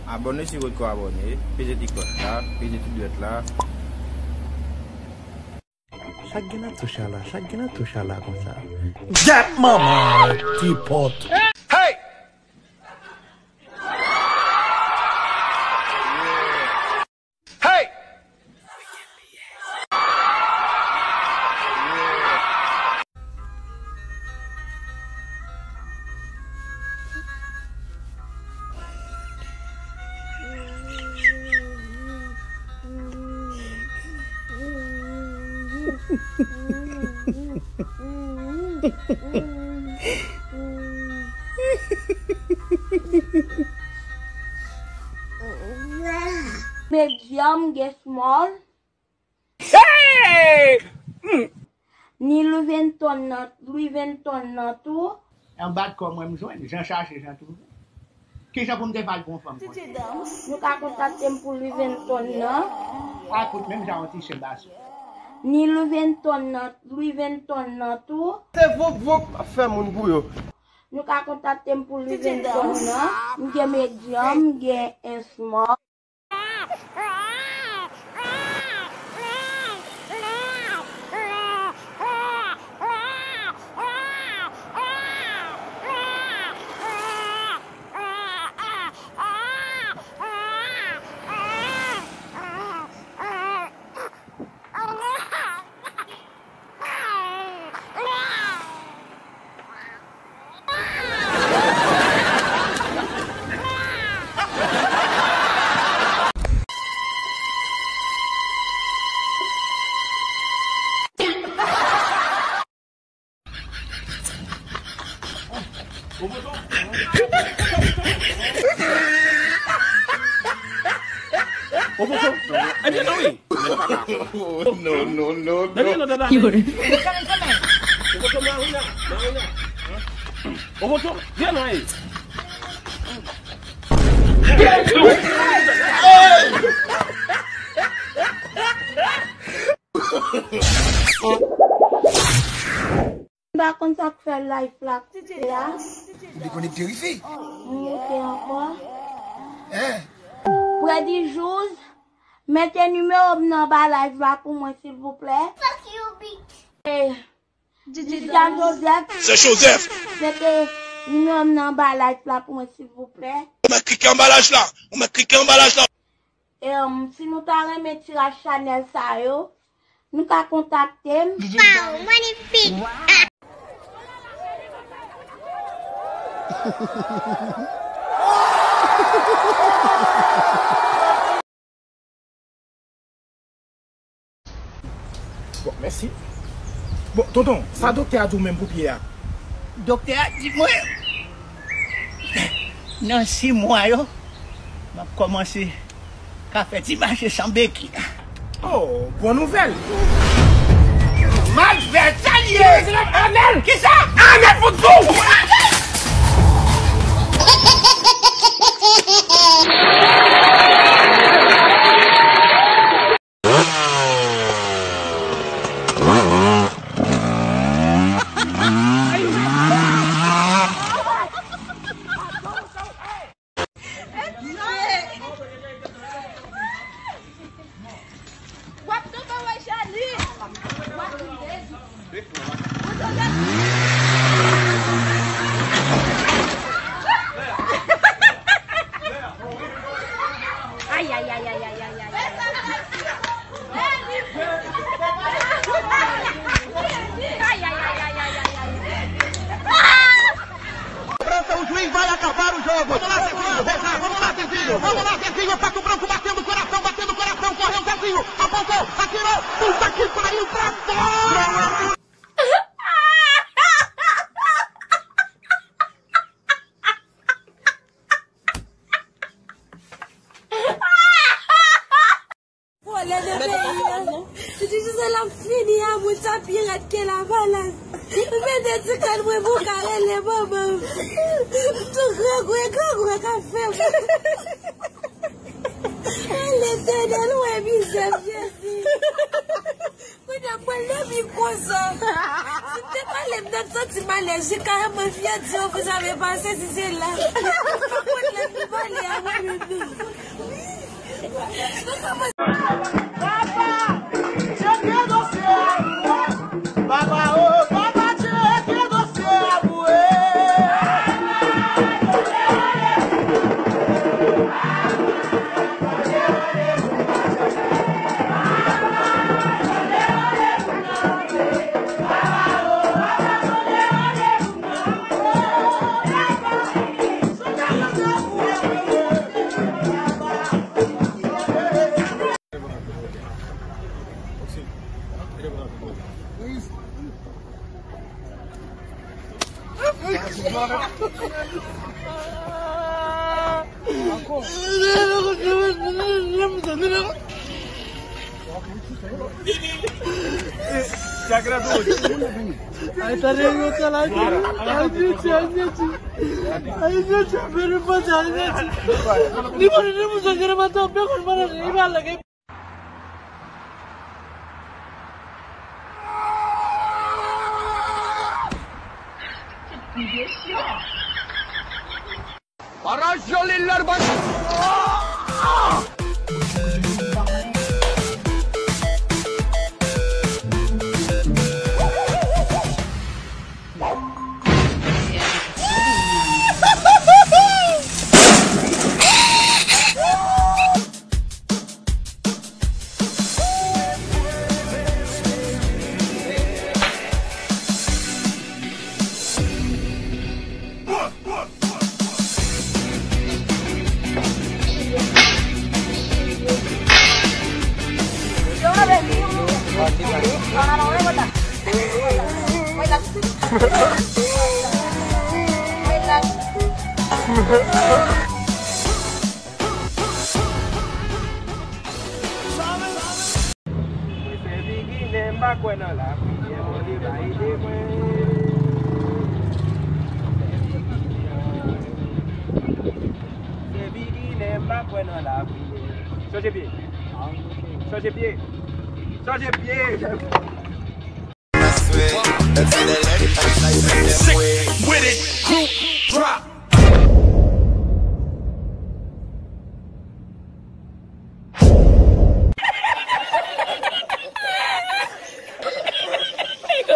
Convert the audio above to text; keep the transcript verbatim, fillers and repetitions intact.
Abòne si w potko abòne, peze ti klòch la, peze ti dwèt la. Sa k gen nan touch la, sa k gen nan touch la konsa? Get manman ti pòt. Hey! Hey! Medium, gen small. Hey! Hmm. Ni Louis Vuitton nan, Louis Vuitton nan tou. Anba kò mwen m jwenn, jan chache, jan twouve. Kijan pou m te fè al pou yon fanm konsa? Nou ka kontakte m pou Louis Vuitton nan. A kout menm jan yon ti chen baso. Ni Louis Vuitton nan, Louis Vuitton nan tou. Se voup voup ap fè moun pou yo. Nou ka kontakte m pou Louis Vuitton nan. M gen medium, m gen small. Opoto. Ebyen non wi. No, no, no, no. Ebyen non dada. Opoto Marina, Marina. Opoto, vyen non wi. M pa konn sa k fè live la koupe a. Ou dekonekte wifi? M moute ankò. Hein? Freddy Jouz, mete nimewo m nan anba live la pou mwen silvouplè. Fuck you, bitch. E, Didya Joseph. Se Joseph. Mete nimewo m nan anba live la pou mwen silvouplè. Ou mèt klike anba live la. Ou mèt klike anba live la. Em, si nou ta renmen tiraj chanèl sa yo, nou ka kontakte m. Wow, magnifique! Bon, mèsi. Bon, tonton, sa doktè a di w menm pou pye a? Doktè a di mwen, nan sis mwa yo, m ap kòmanse ka fè ti mache san beki. Oh, bon nouvèl! Malfètè li ye! Anèl! Kisa? Anèl pou tou! W ap tonbe wè Charlie. W ap tonbe. Ay, ay, ay. Ay, ay, ay. Pronto, o juiz vai acabar o jogo. Vamos lá, Zezinho, vamos lá, Zezinho, vamos lá, Zezinho, vamos lá, Zezinho, Pato Branco batendo coração, batendo coração, correu, Zezinho, apontou, atirou, puta que pariu, pra fora! Vòlè nan peyi a. Ti José l ap fini a moun sa pi rèd ke Lavalas. Mete ti kòn mwen pou ka rele manman m. Tou grangwen, grangwen k ap fè m. Letènèl wè mizè m, Jezi. Kounye a m pral dòmi konsa. Si m te pale m t ap santi m alèz. Jikayaman fye di yo, vous avez passé, si se la. M pa konn lè m Papa, tcheke dosye a pou mwen. Papa, oh, papa, tcheke dosye a pou mwen. Para jolly larva. Mwen se biginen, m pa kwè nan lapriyè, Bondye pa ede mwen. Se biginen, m pa kwè nan lapriyè. Chanje pye. Chanje pye. Chanje pye. Sick with it, group drop.